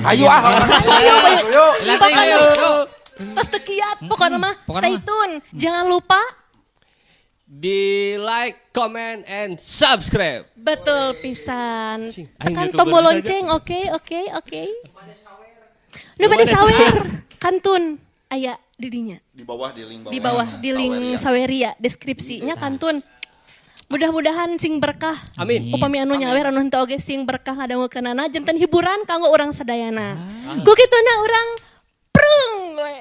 Ayo ah. Ayo, ayo. Lah, Pokoknya ayo. tos teu kiat pokoknya mah Pokoknya stay mah. tune. Jangan lupa Di like, comment, and subscribe. betul pisan. Cing, aing Tekan YouTuber tombol saja. lonceng, oke oke oke. Nu bade sawer kantun aya di dinya. Di bawah di link bawah. Di bawah di link Saweria. Saweria deskripsinya kantun. Mudah-mudahan sing berkah. Amin. Upami anu nyawer anu henteu oge sing berkah ngadangukeunana janten hiburan kanggo urang sadayana. Ku kituna urang prung we.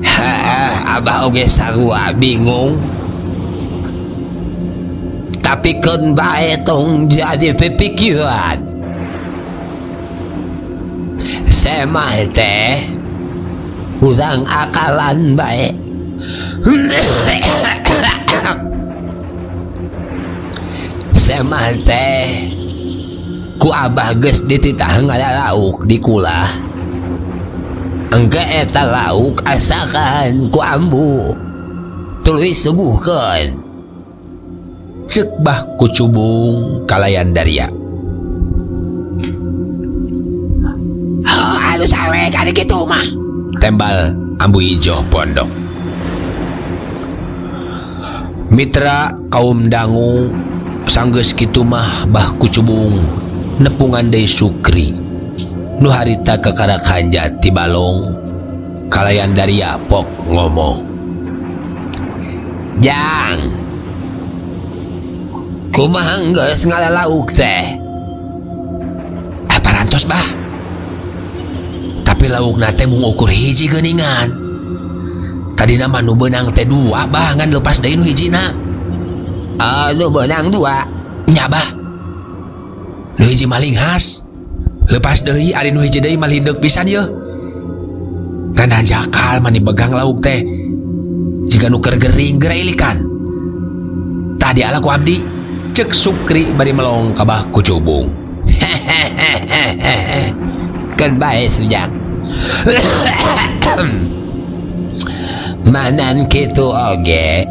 Haah, Abah oge sarua bingung. Tapi keun bae tong jadi pipikiran. Semah teh urang akalan bae. Semah teh ku Abah geus dititah ngalalauk di kulah. Engke eta lauk asakan ku ambu tuluy suguhkeun. Cek Bah Kucubung kalayan daria. Oh, halus awe kali kitu mah. Tembal Ambu Ijo pondok. Mitra kaum dangu sanggeus kitu mah Bah Kucubung nepungan deui Sukri. Nu harita kakara kanjat ti balong kalayan daria pok ngomong. Jang. Kumaha geus ngalalauk teh? Ah, parantos bah. Tapi laukna teh mung ukur hiji geuningan. Tadina mah nu beunang teh dua bah ngan lepas deui nu hijina. Ah, nu beunang dua. Nya bah. Nu hiji maling khas. Lepas deui ari nu hiji deui mah lideuk pisan yeuh. Ngan hanjakal mah dibegang lauk teh. Jiga nu keur gering geura ilikan. Tah diala ku abdi. Cek Sukri bari melong ka Bah Kucubung. Keun bae sujang. Manan kitu oge.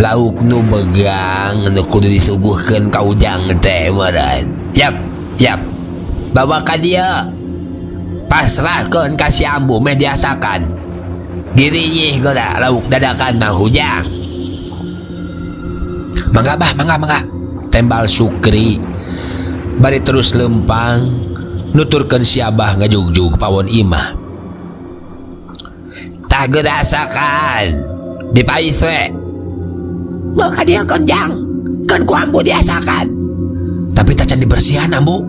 Lauk nu begang nu kudu disuguhkeun ka ujang teh meureun. Yap, yap. Bawa ka dieu. Pasrahkeun ka si ambu meh diasakan. Girinyih geura lauk dadakan mah hujang. Mangga bah, mangga, mangga. Tembal Sukri bari terus lempang nuturkeun si Abah ngajugjug pawon imah. Tah geura asakan. Dipais we. Bawa ka dieu keun jang. Keun ku ambu diasakan. Tapi tacan dibersihan ambu.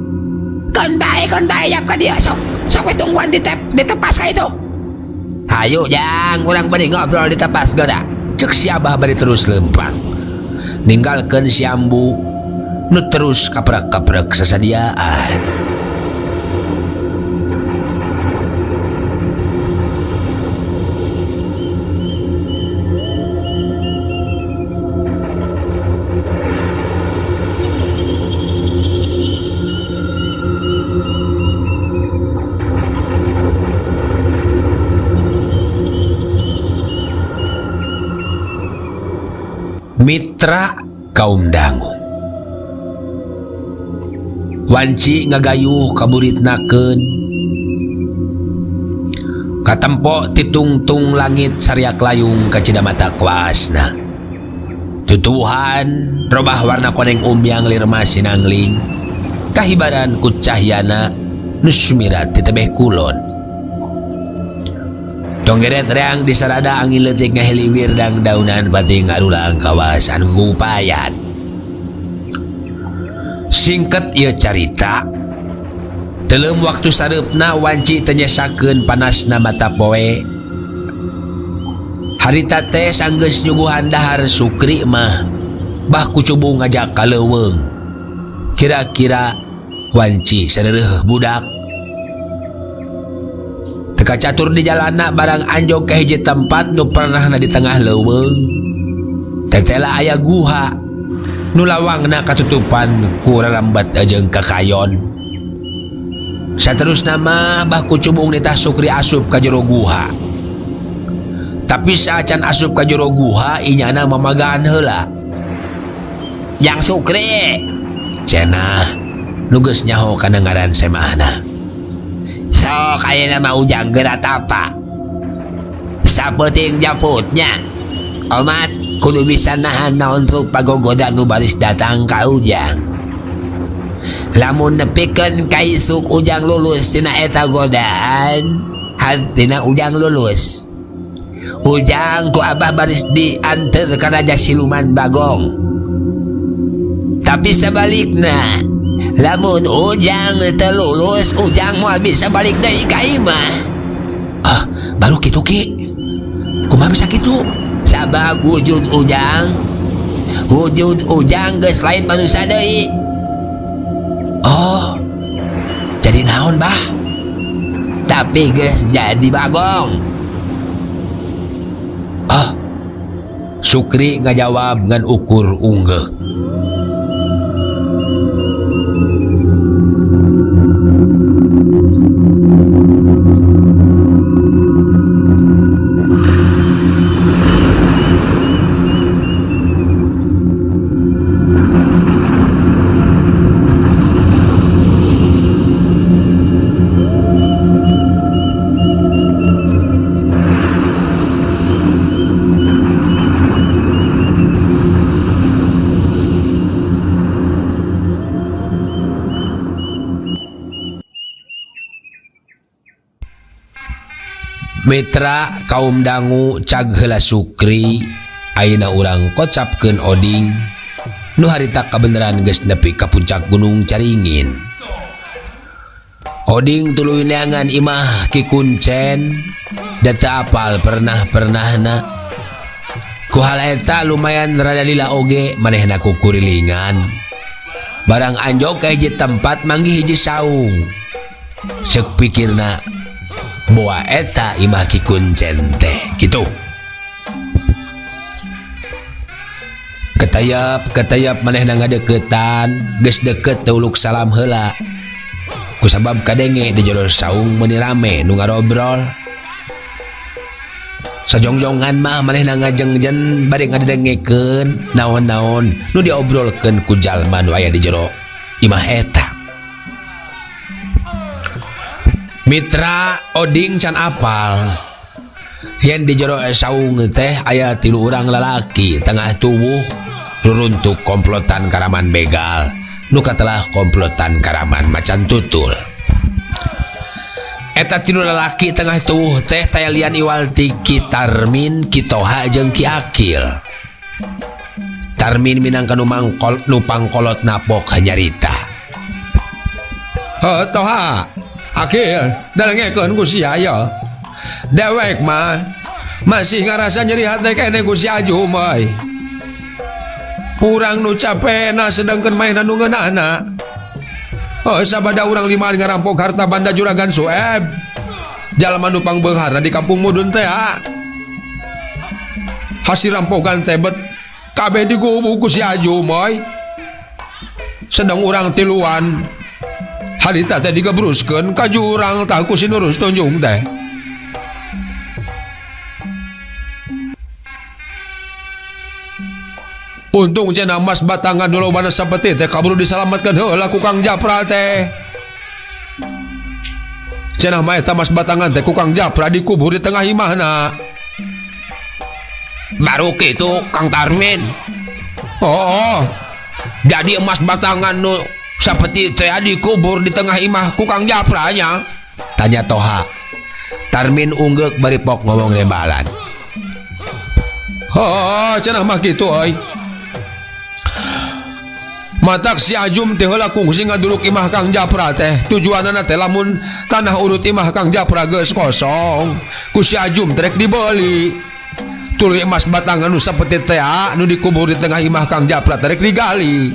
Keun bae yap ka dieu sok. Sok we tungguan di tep, di tepas ka itu. Hayu jang, urang bari ngobrol di tepas geura. Cek si Abah bari terus lempang. Ninggalkeun si ambu nu terus kaprak-kaprek sasadiaan. Mitra kaum dangu. Wanci ngagayuh kaburitnakeun. Katempo titungtung langit sariak layung ka cidamata kuasna. Tutuhan robah warna koneng umyang lir sinangling. Kahibaran ku cahyana nu sumirat di tebeh kulon. Tonggeret reang disarada angin leutik ngaheli wirdang daunan pati ngarulang kawasan gupayan. Singket ieu carita. Teuleum waktu sareupna wanci teu nyesakeun panasna mata poe. Harita teh sanggeus nyuguhan dahar Sukri mah Bah Kucubung ngajak ka leuweung. Kira-kira wanci sareureuh budak. Teu kacatur di jalana barang anjog ka hiji tempat nu pernahna di tengah leuweung. Tetela aya guha nu lawangna katutupan ku rarambet jeung kakayon. Saterusna mah Bah Kucubung nitah Sukri asup ka jero guha. Tapi saacan asup ka jero guha inyana mamagaan heula. Jang Sukri, cenah nu geus nyaho kana ngaran semahna. Sok ayeuna mah ujang geura tapa. Sapeuting japutnya. Omat kudu bisa nahan naon rupa gogoda nu baris datang ka ujang. Lamun nepikeun ka isuk ujang lulus tina eta godaan, hartina ujang lulus. Ujang ku abah baris dianter ka Raja Siluman Bagong. Tapi sebalikna, lamun ujang teu lulus, ujang moal bisa balik deui ka imah. Ah, baru kitu Ki. Kumaha bisa kitu? Sabab wujud ujang geus lain manusia deui. Oh, jadi naon bah? Tapi geus jadi bagong. Ah, Sukri ngajawab ngan ukur unggeuk. Mitra kaum dangu cag heula Sukri ayeuna urang kocapkeun Oding nu harita kabeneran geus nepi ka puncak Gunung Caringin. Oding tuluy neangan imah Ki Kuncen da teu apal pernah-pernahna. Ku hal eta lumayan rada lila oge manehna kukurilingan. Barang anjog ka hiji tempat manggih hiji saung. Ceuk pikirna boa eta imah Ki Kuncen teh gitu. Ketayap manehna ngadeukeutan, geus deukeut teu uluk salam heula. Kusabab kadenge di jero saung meuni rame nu ngarobrol. Sajongjongan mah manehna ngajengjen bari ngadengekeun naon-naon nu diobrolkeun ku jalma nu aya di jero imah eta. Mitra Oding can apal yen di jero saung teh aya 3 urang lalaki tengah tuwuh ruruntuk komplotan karaman begal nu katelah komplotan karaman macan tutul. Eta 3 lalaki tengah tuwuh teh taya lian iwal ti Ki Tarmin, Ki Toha jeung Ki Akil. Tarmin minangka nu mangkol nu pangkolot napok nyarita. Heuh Toha, Akil, dalengekeun ku sia ya. Dewek mah masih ngarasa nyeri hate keneh ku si Ajum euy. Urang nu capena sedangkeun maehna nu ngeunahna. Oh, sabada urang limaan ngarampok harta banda juragan Sueb. Jalma nu pangbeungharna di kampung Mudun teh. Hasil rampokan teh bet kabeh digubuk ku si Ajum euy. Sedang urang tiluan harita teh digebruskeun ka jurang tah ku si Nurus Tunjung teh. Untung cenah mas batangan nu lobana sapeti teh kaburu disalametkeun heula ku Kang Japra teh. Cenah mah eta mas batangan teh ku Kang Japra dikubur di tengah imahna. Baru kitu Kang Tarmin. Oh, oh. Jadi emas batangan nu sapeti teh dikubur di tengah imah ku Kang Japra nya? Tanya Toha. Tarmin unggeuk bari pok ngomong nembalan. Oh, cenah mah kitu euy. Matak si Ajum teh heula kungsi ngaduluk imah Kang Japra teh. Tujuanana teh lamun tanah urut imah Kang Japra geus kosong, ku si Ajum trek dibeli. Tuluy emas batangan nu sapeti teh nu dikubur di tengah imah Kang Japra trek digali.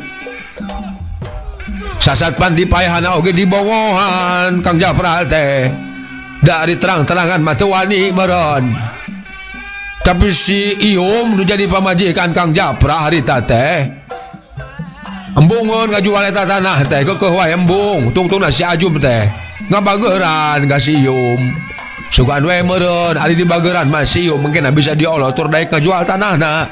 Sasat pan dipayahana oge dibongohan Kang Japra teh. Da ari terang-terangan mah teu wani meureun. Tapi si Ium nu jadi pamajikan Kang Japra harita teh. Embungeun ngajual eta tanah teh keukeuh wae embung, tungtungna si Ajum teh ngabageuran ka si Ium. Sugan we meureun ari dibageran mah si Ium mungkin bisa diolot tur daek ngajual tanahna.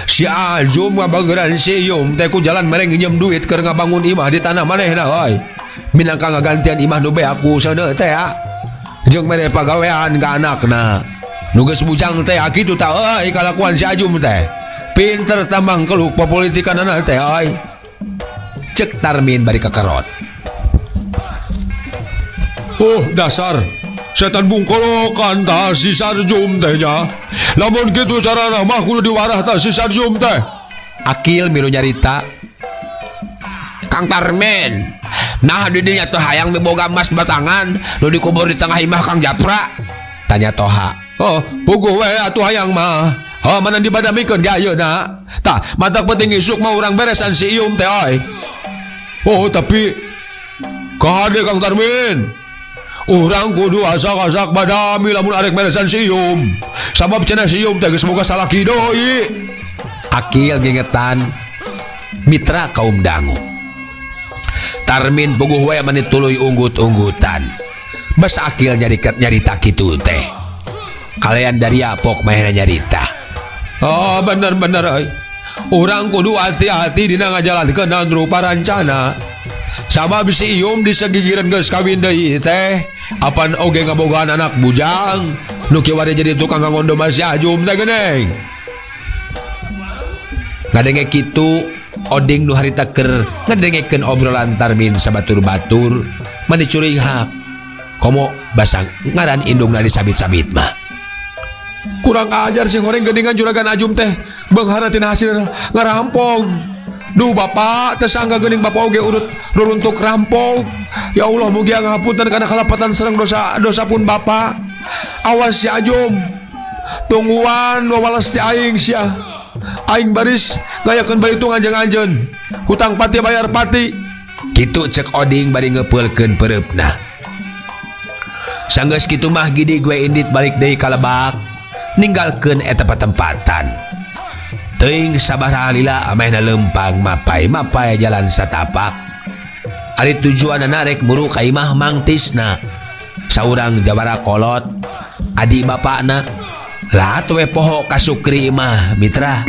Si Ajum ngabageran si Ium teh ku jalan mere nginjem duit keur ngabangun imah di tanah manehna euy. Minangka ngagantian imah nu beak ku seuneu teh ya. Jeung mere pagawean ka anakna. Nu geus bujang teh kitu tah euy kalakuan si Ajum teh. Pinter tambang keluk popolitikanana teh euy. Cek Tarmin bari kekerot. Oh dasar setan bungkolokan tah si Sarjum teh nya. Lamun kitu carana mah kudu diwarah tah si Sarjum teh. Akil milu nyarita. Kang Tarmin, nah di dinya teh hayang miboga emas batangan nu dikubur di tengah imah Kang Japra. Tanya Toha. Oh, puguh we atuh hayang mah. Oh, mana dibadamikeun ge ayeuna. Tah, matak penting isuk mah urang beresan si Ium teh euy. Oh, tapi kade Kang Tarmin. Urang kudu asak-asak badami lamun arek beresan si Ium. Sabab cenah si Ium teh geus boga salaki deui. Akil ngingetan mitra kaum dangu. Tarmin puguh we mani tuluy unggut-unggutan. Basa Akil nyarita kitu teh. Kalian dari apok manehna nyarita. Oh, bener-bener euy. Urang kudu hati-hati dina ngajalankeun naon rupa rancana. Sabab si Ium disegigireun geus kawin deui teh, apan oge ngabogaan anak bujang nu kiwari jadi tukang ngangondom si Ajum teh geuning. Ngadenge kitu Oding nu harita keur ngadengekeun obrolan Tarmin sabatur-batur mani curinghak. Komo basa ngaran indungna disabit-sabit mah. Kurang ajar sih goreng geuningan juragan Ajum teh beunghar tina hasil ngarampog. Duh bapak tersangka geuning bapak oge urut ruruntuk rampok. Ya Allah mugia ngapunten kana kalepatan sareng dosa pun bapak. Awas si Ajum. Tungguan wawales ti aing sia. Aing baris ngayakeun baitung anjeun-anjeun. Hutang pati bayar pati. Kitu cek Oding bari ngepeulkeun peureupna. Sanggeus kitu mah gidi gue indit balik deui ka lebak ninggalkeun eta patempatan. Teuing sabaraha lila amehna leumpang mapai-mapai jalan satapak. Ari tujuanna rek buru ka imah Mang Tisna. Saurang jawara kolot adi bapakna. Lah we poho ka Sukri imah mitra.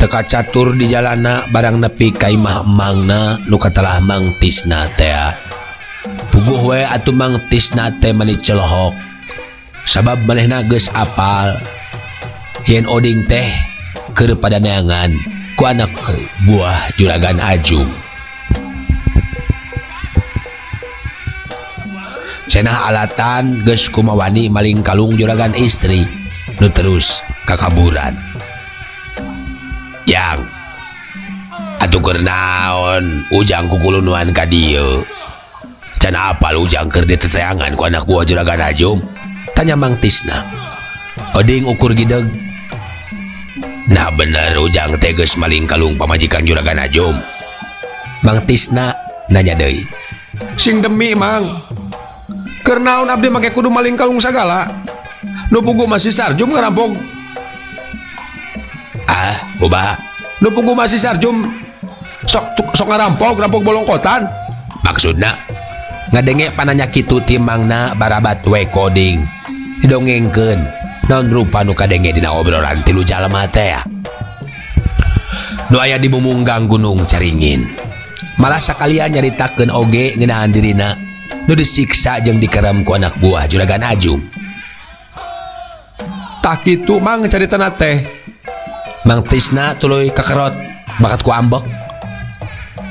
Teka catur di jalana barang nepi ka imah emangna nu katelah Mang Tisna teh. Puguh we atuh Mang Tisna teh mani celohok. Sabab manehna geus apal yen Oding teh keur padaneangan ku anak buah juragan Ajum. Cenah alatan geus kumawani maling kalung juragan istri nu terus kakaburan. Yang atuh keur naon ujang kukulunuan ka dieu. Can apal ujang keur diteteangan ku anak buah juragan Ajum? Tanya Mang Tisna. Oding ukur gideg. Nah bener ujang teh geus maling kalung pamajikan juragan Ajum. Mang Tisna nanya deui. Sing demi Mang. Keur naon abdi make kudu maling kalung sagala? Nu puguh mah si Sarjum ngarampok. Ah, boba. Nu puguh mah si Sarjum sok ngarampok, rampok bolongkotan. Maksudna ngadenge pananya kitu ti mangna barabat we koding. Didongengkeun naon rupa nu kadenge dina obrolan tilu jalma teh. Nu aya di mumunggang Gunung Caringin. Malah sakalian nyaritakeun oge ngeunaan dirina. Nu disiksa jeung dikerem ku anak buah Juragan Ajum. Tah kitu Mang caritana teh. Mang Tisna tuluy kakerot bakat ku ambek.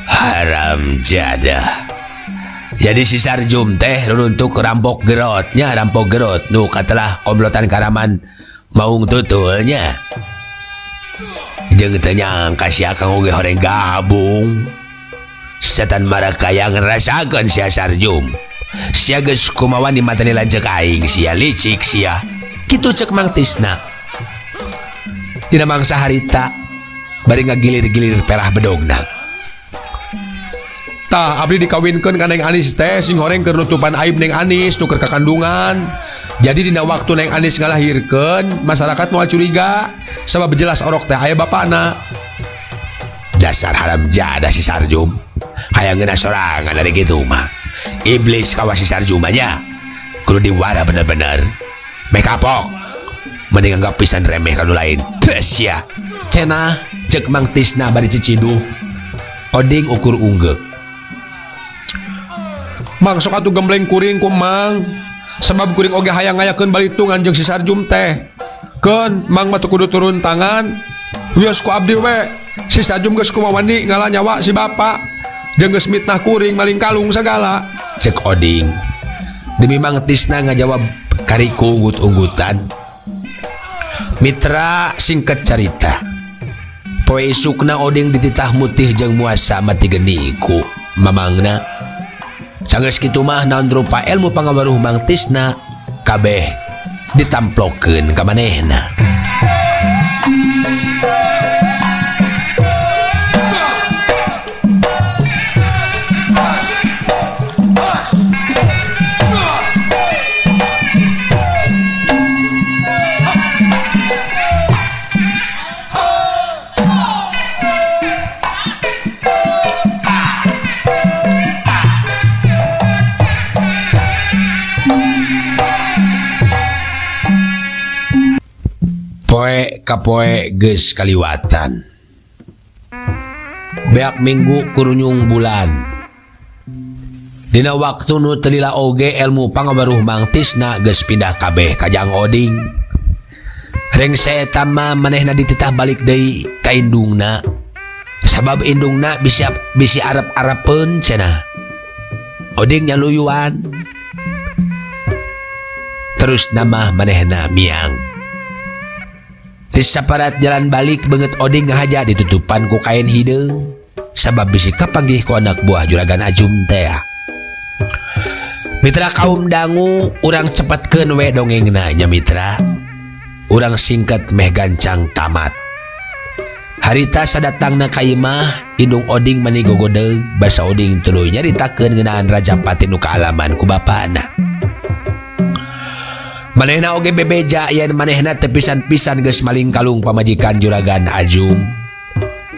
Haram jadah. Jadi si Sarjum teh ruruntuk rampok gerotnya, rampok gerot nu katelah komplotan karaman maung tutulnya. Jeung teu nyangka si Akang oge horeng gabung. Setan marakaya ngerasakeun sia Sarjum. Sia geus kumawan di matani lanceuk aing, sia licik sia. Kitu cek Mang Tisna. Dina mangsa harita bari ngagilir-gilir perah bedogna. Tah abdi dikawinkeun ka Neng Anis teh sing horeng keur nutupan aib Neng Anis nu keur kakandungan. Jadi dina waktu Neng Anis ngalahirkeun, masyarakat moal curiga sabab jelas orok teh aya bapana. Dasar haram jadah si Sarjum. Hayang ngeunah sorangan ari kitu mah. Iblis kawas si Sarjum nya. Kudu diwara bener-bener. Meh kapok. Mending anggap pisan remeh ka nu lain. Teu sia. Cenah cek Mang Tisna bari ciciduh. Oding ukur unggeuk. Mang sok atuh gembleng kuring ku Mang. Sebab kuring oge hayang ngayakeun balitungan jeung si Sarjum teh. Keun Mang mah teu kudu turun tangan. Wios ku abdi we. Si Sarjum geus kumawani ngala nyawa si bapa. Jeung geus mitnah kuring maling kalung sagala. Cek Oding. Demi Mang Tisna ngajawab kariku unggut-unggutan. Mitra singkat carita. Poe isukna Oding dititah mutih jeung muasa mati geni ku mamangna. Sanggeus kitu mah naon rupa ilmu pangawaruh Mang Tisna kabeh ditamplokeun ka manehna. Poe kapoe geus kaliwatan. Beak minggu kurunyung bulan. Dina waktu nu teu lila oge ilmu pangabaruh Mang Tisna geus pindah kabeh ka Jang Oding. Rengse eta mah manehna dititah balik deui ka indungna. Sabab indungna bisa bisi arep-arepeun cenah. Oding nyaluyuan. Terus nama manehna miang. Di saparat jalan balik banget Oding ngahaja ditutupan ku kain hideung sabab bisi kapanggih ku anak buah Juragan Ajum teh. Mitra kaum dangu urang cepatkeun we dongengna nya mitra. Urang singkat meh gancang tamat. Harita sadatangna ka imah indung Oding mani gogodeug basa Oding tuluy nyaritakeun ngeunaan Rajapati nu kaalaman ku bapana. Manehna oge bebeja yen manehna teu pisan-pisan geus maling kalung pamajikan Juragan Ajum.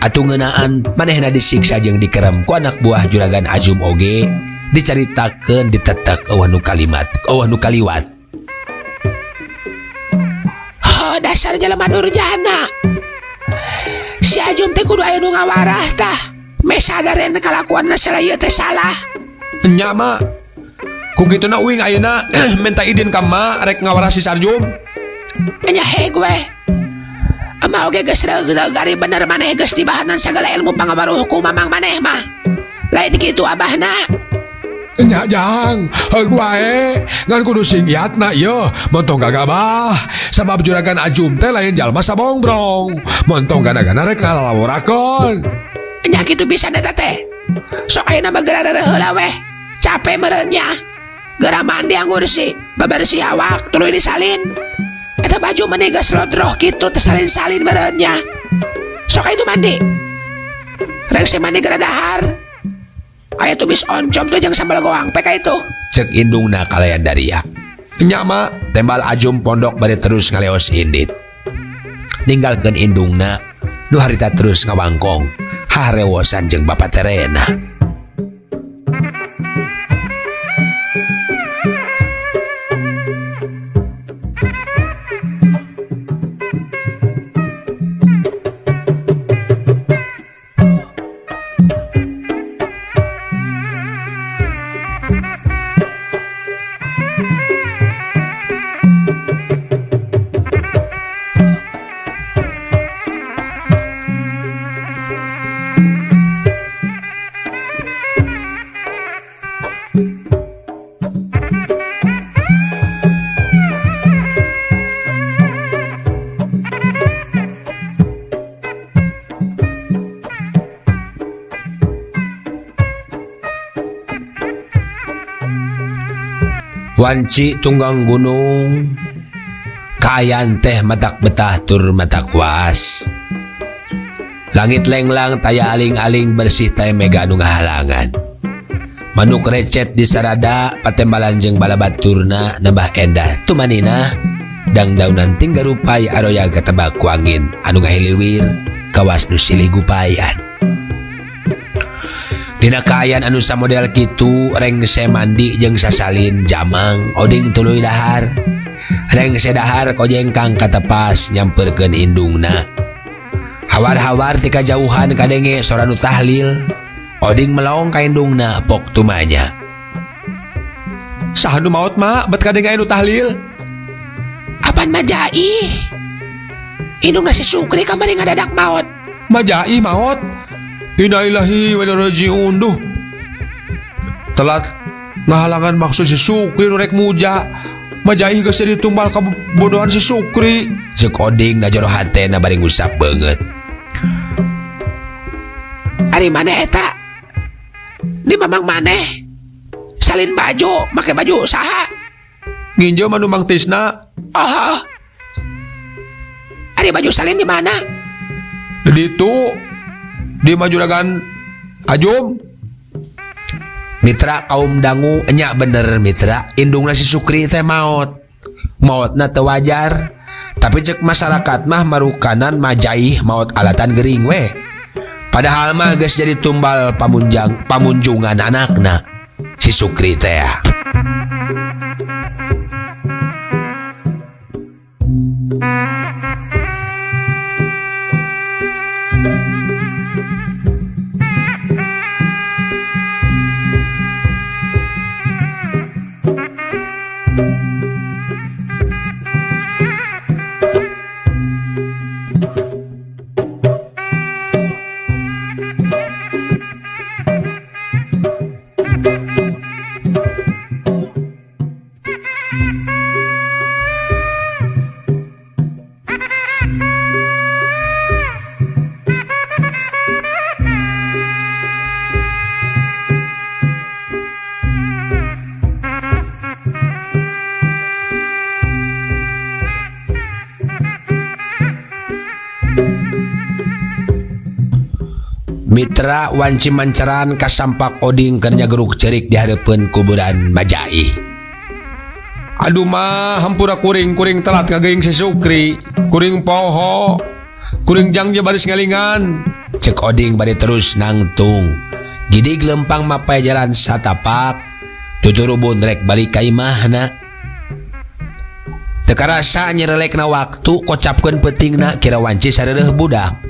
Atuh ngeunaan manehna disiksa jeung dikerem ku anak buah Juragan Ajum oge dicaritakeun ditetek eueuh nu kalimat, eueuh nu kaliwat. Oh, dasar jelema durjana. Si Ajum teh kudu aya nu ngawarah tah. Meh sadaren kalakuanna salah ieu teh salah. Nya mah. Ku kituna uing ayeuna minta idin ka ma rek ngawarah si Sarjum. Nya heg we. Ama oge geus reug-reug ari bener maneh geus dibahanan sagala ilmu pangawaruh ku mamang maneh mah. Lain kitu abahna. Nya jang, heug wae. Ngan kudu sing iatna ieu, montong gagabah. Sabab Juragan Ajum teh lain jalma sabongbrong. Montong gana-gana rek ngalaworakeun. Nya kitu pisan eta teh. Sok ayeuna mah geura reureuh heula weh. Capek meureun nya. Geura mandi angursi, babersih awak tuluy disalin. Eta baju meni geus lodroh kitu teh salin-salin meureun nya. Sok aya mandi. Rek mandi geura dahar. Aya tumis oncom tuh jeung sambal goang pek itu. Cek indungna kalayan daria. Nya mah tembal Ajum pondok bari terus ngaleos indit. Ninggalkeun indungna nu harita terus ngawangkong. Harewosan jeung bapa terena. Wanci tunggang gunung kaayaan teh matak betah tur matak waas. Langit lenglang taya aling-aling bersih taya mega anu ngahalangan. Manuk recet di sarada patembalan jeung balabaturna nambah endah tumanina dangdaunan tinggarupai aroya katebak ku angin anu ngahiliwir kawas nu silih gupayan. Dina kaayaan anu samodel kitu rengse mandi jeung sasalin jamang oding tuluy dahar. Rengse dahar kojengkang katepas nyamperkeun indungna. Hawar-hawar ti kajauhan kadenge sora nu tahlil. Oding melong ka indungna pok tumanya. Saha nu maot mak bet kadenge anu tahlil? Apan Majaih? Indungna si Sukri kamari ngadadak maot. Majaih maot? Innalillahi wa inna ilaihi raji'un. Duh. Telat ngahalangan maksud si Sukri nu rek muja. Majaih geus jadi tumbal kabodohan si Sukri. Ceuk Oding na jero hatena bari ngusap beungeut. Ari maneh eta? Di mamang maneh? Salin baju, make baju saha? Nginjeum anu Mang Tisna. Oh. Ari baju salin di mana? Di ditu. Di majuragan Ajum. Mitra kaum dangu nya bener mitra, indungna si Sukri teh maot. Maotna teu wajar, tapi cek masyarakat mah marukanan Majaih maot alatan gering we. Padahal mah geus jadi tumbal pamunjungan anakna si Sukri teh. Mitra wanci mancaran kasampak Oding keur nyageruk cerik di hareupeun kuburan Majaih. Aduh mah hampura kuring, kuring telat kageuing si Sukri, kuring poho, kuring jang je baris ngalingan. Cek Oding bari terus nangtung. Gidig lempang mapai jalan satapak, tuturubun rek balik ka imahna. Teu karasa nyerelekna waktu kocapkeun peutingna kira wanci sareureeh budak.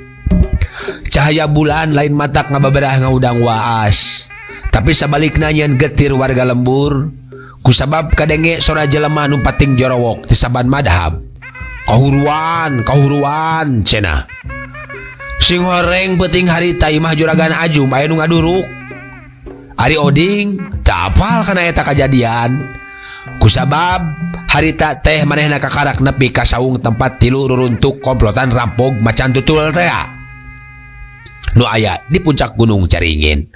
Cahaya bulan lain matak ngababerah ngaudang waas. Tapi sabalikna nyeun getir warga lembur kusabab kadenge sora jelema nu pating jorowok ti saban madhab. Kahuruan, kahuruan cenah. Sing horeng peuting harita imah juragan Ajum aya nu ngaduruk. Ari Oding teu apal kana eta kajadian. Kusabab harita teh manehna kakarak nepi ka saung tempat tilu ruruntuk komplotan rampog macan tutul teh. Nu aya di puncak Gunung Caringin.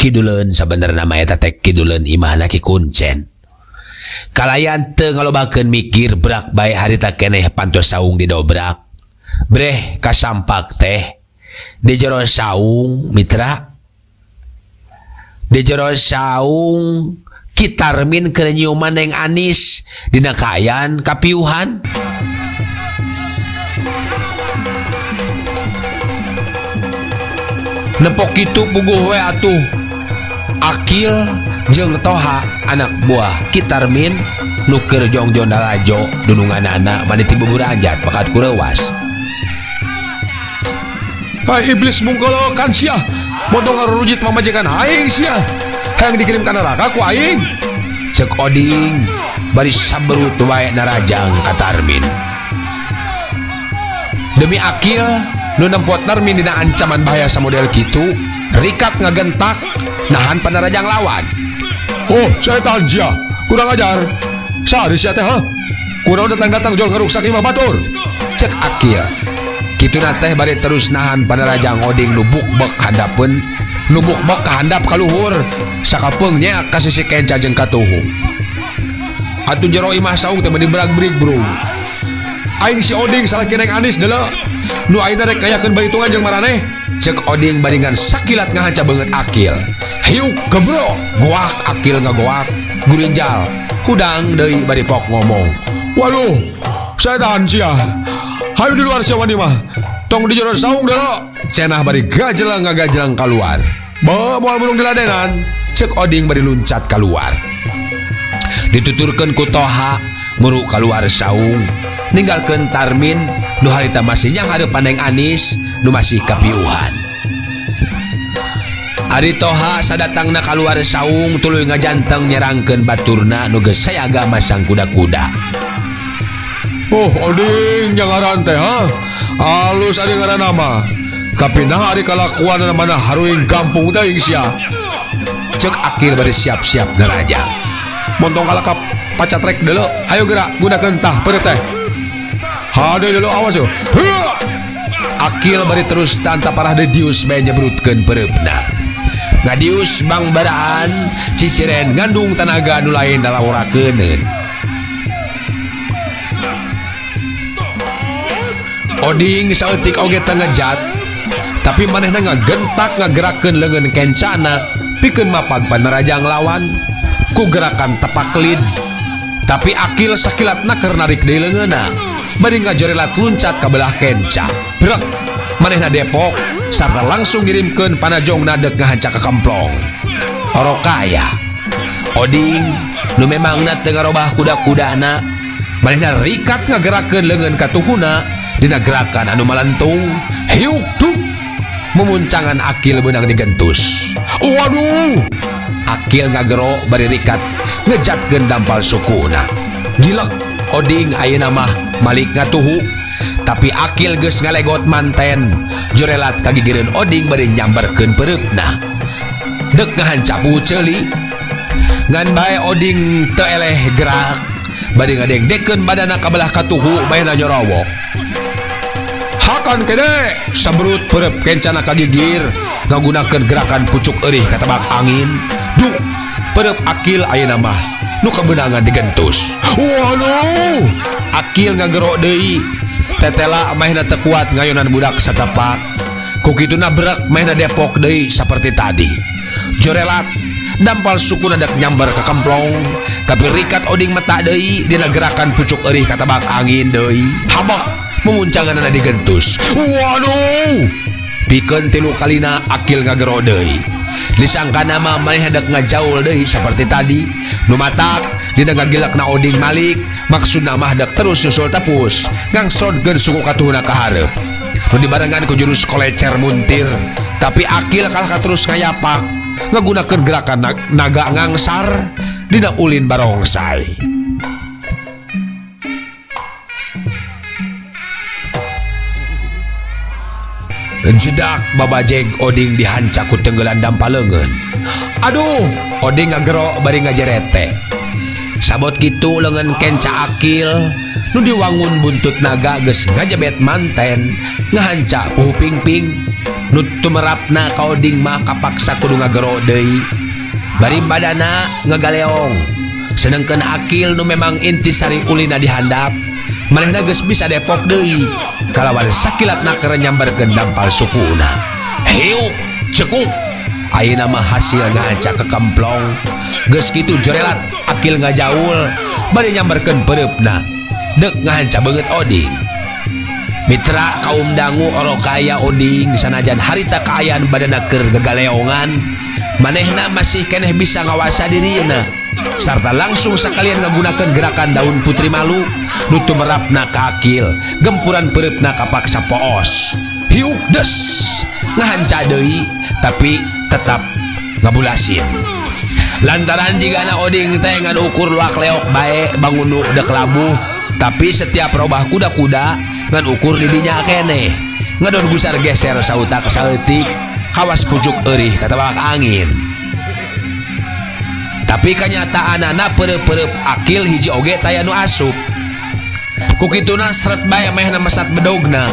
Kiduleun sabenerna mah eta teh kiduleun imahna Ki Kuncen. Kalayan teu ngalobakeun mikir brak bae harita keneh pantos saung didobrak. Breh kasampak teh di jero saung mitra. Di jero saung Ki Tarmin keur nyiuman Neng Anis dina kaayaan kapiuhan. Nepok kitu puguh we atuh. Akil jeung Toha anak buah Ki Tarmin nu keur jongjon lalajo dununganana mani ti buburanjat bakat kureuwas. Hai iblis mungkolokan sia, bodoh ngarurujit mamajikan aing sia. Hayang dikirim ka neraka ku aing. Ceuk Oding bari saberut wae narajang ka Tarmin. Demi Akil nu nempot Tarmin dina ancaman bahaya samodel kitu, rikat ngagentak nahan panarajang lawan. Oh, setan sia, kurang ajar. Sari sia teh, ha? Kurang datang-datang jol ngaruksak imah batur. Cek Akil. Kituna teh bari terus nahan panarajang Oding nu bukbek handapeun, nu bukbek ka handap ka luhur, sakapeung nya ka sisi kenca jeung katuhu. Atuh jero imah saung teh meni brag-brig bro. Aing si Oding salaki Neng Anis deuleu. Nu ayeuna rek kayakeun baitungan jeung maraneh. Cek Oding baringan sakilat ngahanca beungeut Akil. Hiuk gebro, goak Akil ngagoak, gurinjal. Hudang deui bari pok ngomong. Waduh, setan sia. Hayu di luar sia wani mah. Tong di jero saung deuleu. Cenah bari gajelang ngagajelang kaluar. Be moal mulung diladenan. Cek Oding bari luncat kaluar. Dituturkeun ku Toha muru kaluar saung. Ninggalkeun Tarmin nu harita masih nyanghareupan Neng Anis nu masih kapiuhan. Ari Toha sadatangna kaluar saung tuluy ngajanteng nyerangkeun baturna nu geus sayaga masang kuda-kuda. Oh, Oding jangaran teh ha. Alus ari ngaranna mah. Tapi nah ari kalakuanna mana haruing gampung teuing sia. Cek Akil bari siap-siap neraja. Montong kalakap pacatrek deuleu. Hayo gerak gunakeun tah peureup teh. Hade deuleu awas yo. Heuh! Akil bari terus tanta parah deui dius bae nyebrutkeun peureupna. Ngadius bangbaraan ciciren ngandung tanaga nu lain dalaworakeuneun. Oding saeutik oge teu ngejat, tapi manehna ngagentak ngagerakeun leungeun kencana pikeun mapag panerajang lawan ku gerakan tepak lid. Tapi Akil sakilatna keur narik deui leungeunna, bari ngajorelat luncat ka belah kenca. Brek, manehna depok sarta langsung ngirimkeun panajongna deuk ngahanca ka kemplong. Orokaya. Oding nu memangna teu ngarobah kuda-kudana, manehna rikat ngagerakeun leungeun katuhuna dina gerakan anu malentung. Hiuk duk, memuncangan Akil beunang digentus. Waduh, Akil ngagero bari rikat ngejatkeun dampal sukuna. Gilek Oding ayeuna mah malik ngatuhu, tapi Akil geus ngalegot manten. Jorelat kagigireun Oding bari nyamberkeun peureupna. Deuk ngahancapu ceuli. Ngan bae Oding teu eleh gerak, bari ngadengdekeun badana ka belah katuhu bae nyorowok. Hakan kene sabrut peureub kencana kagigir ngagunakeun gerakan pucuk eurih katebak angin. Duk, peureub Akil ayeuna mah nu kabeunangan digentus. Waduh, Akil ngagero deui. Tetela mahna teu kuat ngayonan budak satepak. Ku kituna brek mahna depok deui saperti tadi. Jorelat dampal sukuna dek nyamber ka kemplong, tapi rikat Oding meta deui dina gerakan pucuk eurih katebak angin deui. Habak memuncanganna digentus. Waduh, pikeun tilu kalina Akil ngagero deui. Disangkana mah maneh dek ngajaul deui saperti tadi. Nu matak dina ngagilekna Oding malik, maksudna mah dek terus nyusul tepus, ngangsodkeun suku katuhuna ka hareup. Nu dibarengan ku jurus kolecer muntir, tapi Akil kalah ka terus ngayapak, ngagunakeun gerakan naga ngangsar dina ulin barongsai. Jedak babajeg Oding dihancak ku tenggelan dampal leungeun. Aduh, Oding ngagero bari ngajerete. Sabot kitu leungeun kenca Akil nu diwangun buntut naga geus ngajebet manten ngahanca puhu pingping. Nu tumerapna ka Oding mah kapaksa kudu ngagero deui. Bari badana ngagaleong. Sedengkeun Akil nu memang intisari ulina dihandap, manehna geus bisa depok deui. Kalawan sakilatna keur nyamberkeun dampal sukuna. Hiuk, cekuk. Ayeuna mah hasil ngahanca ke kemplong. Geus kitu jorelat Akil ngajaul bari nyamberkeun peureupna. Deuk ngahanca beungeut Oding. Mitra kaum dangu orokaya Oding sanajan harita kaayaan badana keur gegaleongan, manehna masih keneh bisa ngawasa dirina. Sarta langsung sakalian ngagunakeun gerakan daun putri malu nu tumerapna ka Akil, gempuran peureupna kapaksa poos. Hiuk des, ngahanca deui tapi tetap ngabulasin. Lantaran jigana Oding teh ngan ukur luak leok bae bangunu deuk labuh, tapi setiap robah kuda-kuda ngan ukur di dinya keneh. Ngadon gusar geser sautak saeutik, kawas pucuk eurih katebak angin. Tapi kanyataanana peureup-peureup Akil hiji oge taya nu asup. Ku kituna seret bae mehna mesat bedogna.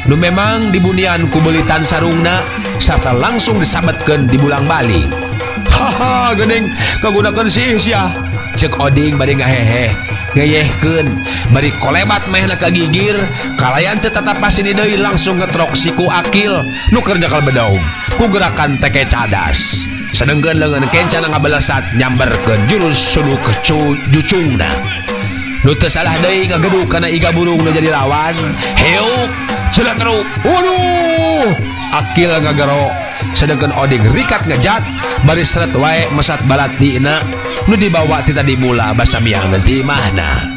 Nu memang dibunian ku beulitan sarungna sarta langsung disabetkeun di bulang bali. Haha, geuning kagunakeun si sia. Cek Oding bari ngaheheh ngeyehkeun bari kolebat mehna ka gigir kalayan teu tatapas ini deui langsung ngetrok siku Akil nu keur nyekel bedog ku gerakan teke cadas. Sedengkeun leungeun kencana ngabalesat nyamberkeun jurus suduk jucungna. Nu teu salah deui ngageduk kana iga burung nu jadi lawan. Heuk celah teruk. Waduh, Akil ngagero sedengkeun Oding rikat ngejat bari seret wae mesat balatina nu dibawa ti tadi mula basa miangan ti imahna.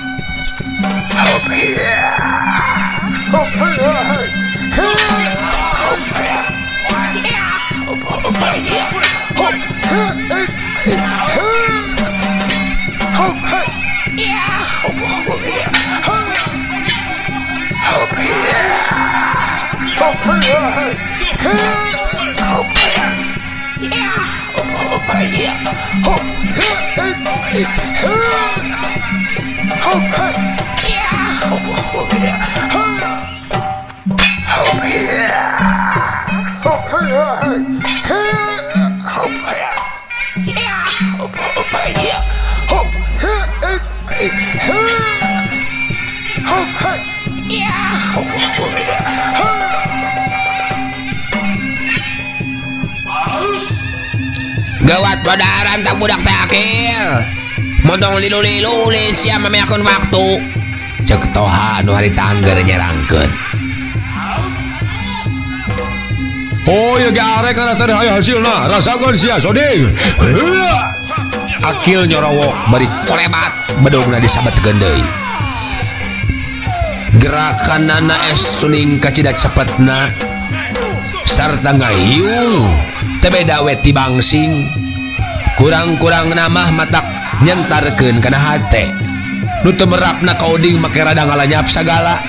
Gawat padaran tak budak teh Akil. Montong lilu-lilu sia memeakeun waktu. Cek Toha nu hari tangger nyerangkeun. Oh ya ge arek kana teh aya hasilna, rasakeun sia Soding. Akil nyorowok bari kolebat bedogna disabetkeun deui. Gerakanana es tuning kacida cepetna sarta ngahiung teu beda we ti bangsing. Kurang-kurang namah matak nyentarkeun kana hate. Nu teu merapna ka Oding make rada ngalanyap sagala.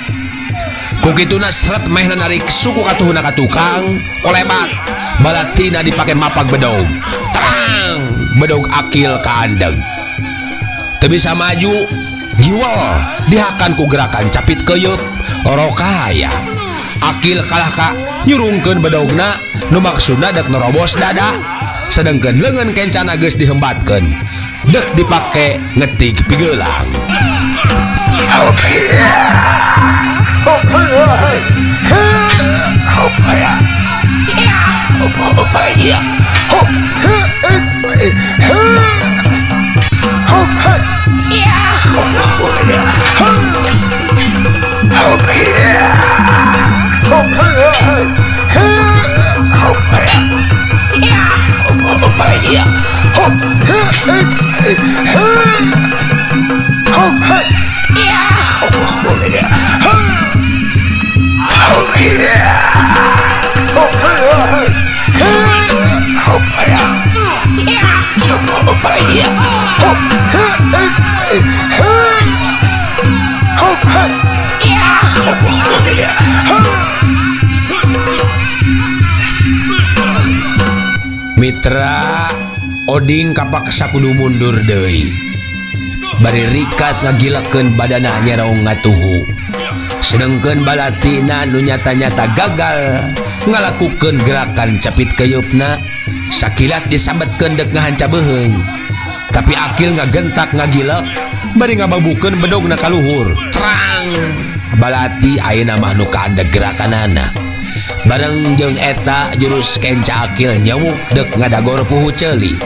Ku kituna seret mehna narik suku katuhuna ka tukang kolebat balatina dipake mapag bedog. Terang bedog Akil kaandeg. Teu bisa maju giwel dihakan ku gerakan capit keyeup orokaya. Akil kalah ka nyurungkeun bedogna nu maksudna dek nerobos dada. Sedengkeun leungeun kencana geus dihembatkeun dek dipake ngetig pigeulang. Mitra Oding kapaksa kudu mundur deui. Bari rikat ngagilakeun badana nyerong ngatuhu. Sedengkeun balatina nu nyata-nyata gagal ngalakukeun gerakan capit keyeupna sakilat disabetkeun deuk ngahanca beuheung. Tapi Akil ngagentak ngagilek bari ngababukeun bedogna ka luhur. Terang balati ayeuna mah nu kaandeg gerakanana. Bareng jeung eta jurus kenca Akil nyewuk dek ngadagor puhu ceuli.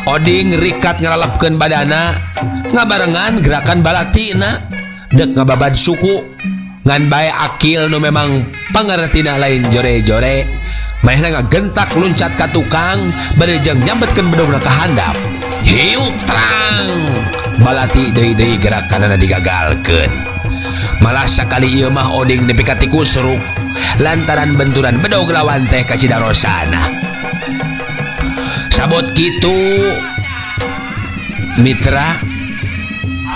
Oding rikat ngaralepkeun badana ngabarengan gerakan balatina dek ngababad suku. Ngan bae Akil nu memang pangartina lain jore-jore manehna ngagentak luncat ka tukang bari jeung nyambetkeun bedogna ka handap. Hiuk terang balati deui-deui gerakanana digagalkeun. Malah sakali ieu mah Oding nepi ka tikusruk lantaran benturan bedog lawan teh kacida rosana. Sabot kitu mitra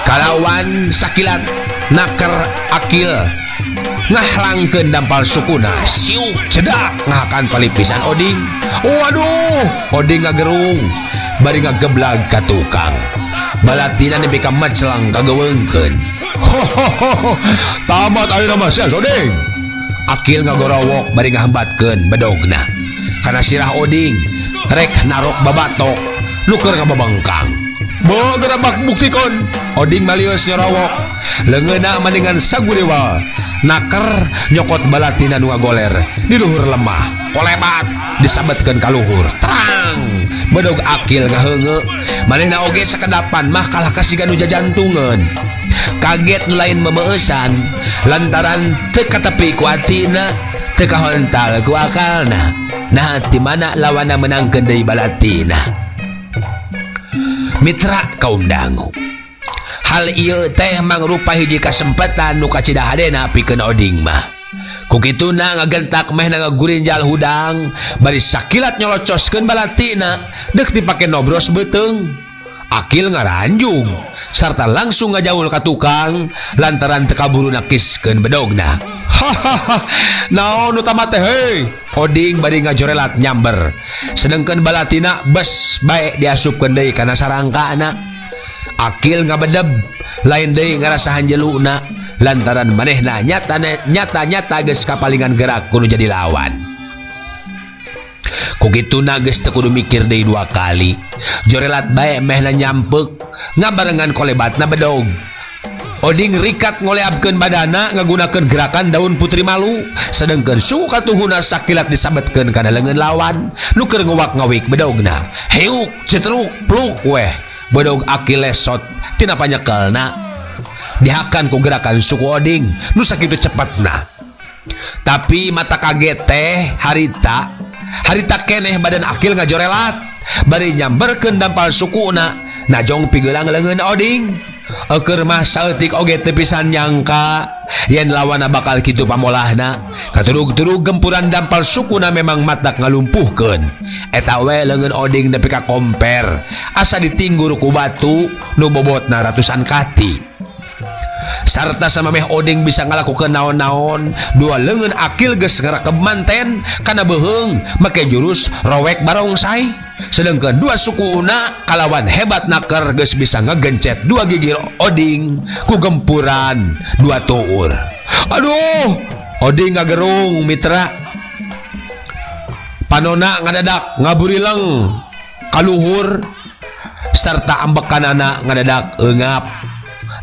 kalawan sakilat naker Akil ngahlangkeun dampal sukuna siuk cedak ngahakan palipisan Oding. Waduh, Oding ngagerung bari ngageblag ka tukang. Balatina nepi ka macelang kageuweungkeun. Tamat ayeuna mah sia Soding. Akil ngagorowok bari ngahambatkeun bedogna kana sirah Oding rek narok babatok nu keur ngababengkang. Bo gerabak buktikon. Oding malius nyorowok. Leungeunna maningan saguriwal. Naker nyokot balatina nu ngagoler di luhur lemah. Kolebat disabetkeun ka luhur. Terang. Bedog Akil ngaheungeu. Manehna oge sakedapan mah kalah ka siga nu jajantungeun. Kaget nu lain memeueusan lantaran teu katepi ku atina, teu kahontal ku akalna. Nah, ti mana lawanna menangkeun deui balatina. Mitra kaum dangu. Hal ieu teh mangrupa hiji kasempatan nu kacida hadena pikeun Oding mah. Ku kituna ngagentak meh ngagurinjal hudang bari sakilat nyolocoskeun balatina deuk dipake nobros beuteung. Akil ngaranjung sarta langsung ngajaul ka tukang lantaran teu kaburu nakiskeun bedogna. Hahaha, naon nu tamat teh heuy? Oding bari ngajorelat nyamber. Sedengkeun balatina bes bae diasupkeun deui kana sarangkana. Akil ngabedeb lain deui ngarasa hanjeluna lantaran manehna nyata-nyata geus kapalingan gerak kudu jadi lawan. Ku kituna geus teu kudu mikir deui dua kali. Jorelat bae mehna nyampeuk ngabarengan kolebatna bedog. Oding rikat ngoleabkeun badana ngagunakeun gerakan daun putri malu, sedengkeun suku katuhuna sakilat disabetkeun kana leungeun lawan nu keur ngowak-ngawik bedogna. Heuk, cetruk, pluk weh. Bedog Akil lesot tina panyekelna. Dihakan ku gerakan suku Oding nu sakitu cepetna. Tapi mata kaget teh harita keneh badan Akil ngajorelat bari nyamberkeun dampal sukuna najong pigelang leungeun Oding. Eukeur mah saeutik oge teu pisan nyangka yen lawanna bakal kitu pamolahna. Katurug-turug gempuran dampal sukuna memang matak ngalumpuhkeun. Eta we leungeun Oding nepi ka komper asa ditinggur ku batu nu bobotna ratusan kati. Sarta samameh Oding bisa ngalakukeun naon-naon, dua leungeun Akil geus ngarakeb manten kana beuheung make jurus rowek barongsai. Sedengkeun dua sukuna kalawan hebat naker geus bisa ngegencet dua gigir Oding ku gempuran dua tuur. Aduh, Oding ngagerung mitra. Panona ngadadak ngaburileng kaluhur sarta ambekanana ngadadak eungap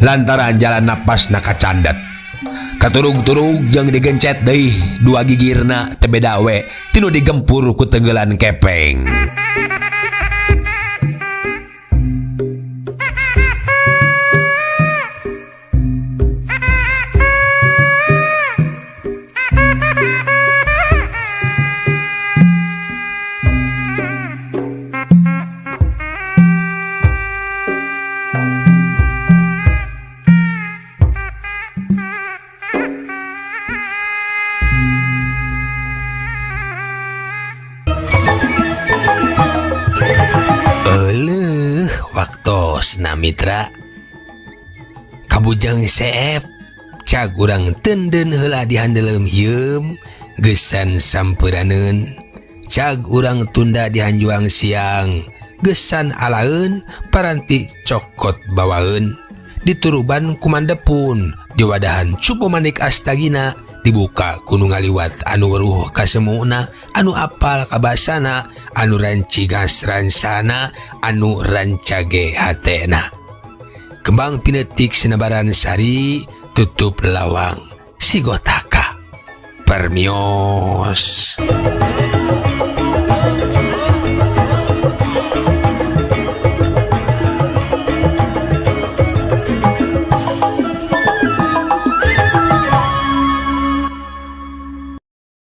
lantaran jalan napasna kacandet. Katurug-turug jeung digencet deui dua gigirna teu beda we tinu digempur ku tenggelan kepeng. Waktosna mitra kabujang seep cag urang tenden heula dihandeleum hieum geusan sampeunaneun cag urang tunda dihanjuang siang geusan alaeun paranti cokot bawaeun dituruban kumandepun diwadahan cupu manik astagina dibuka ku nu ngaliwat anu weruh kasemuna anu apal kabasana anu rancigas ransana anu rancage hatena. Kembang pinetik senebaran sari tutup lawang sigotaka permios.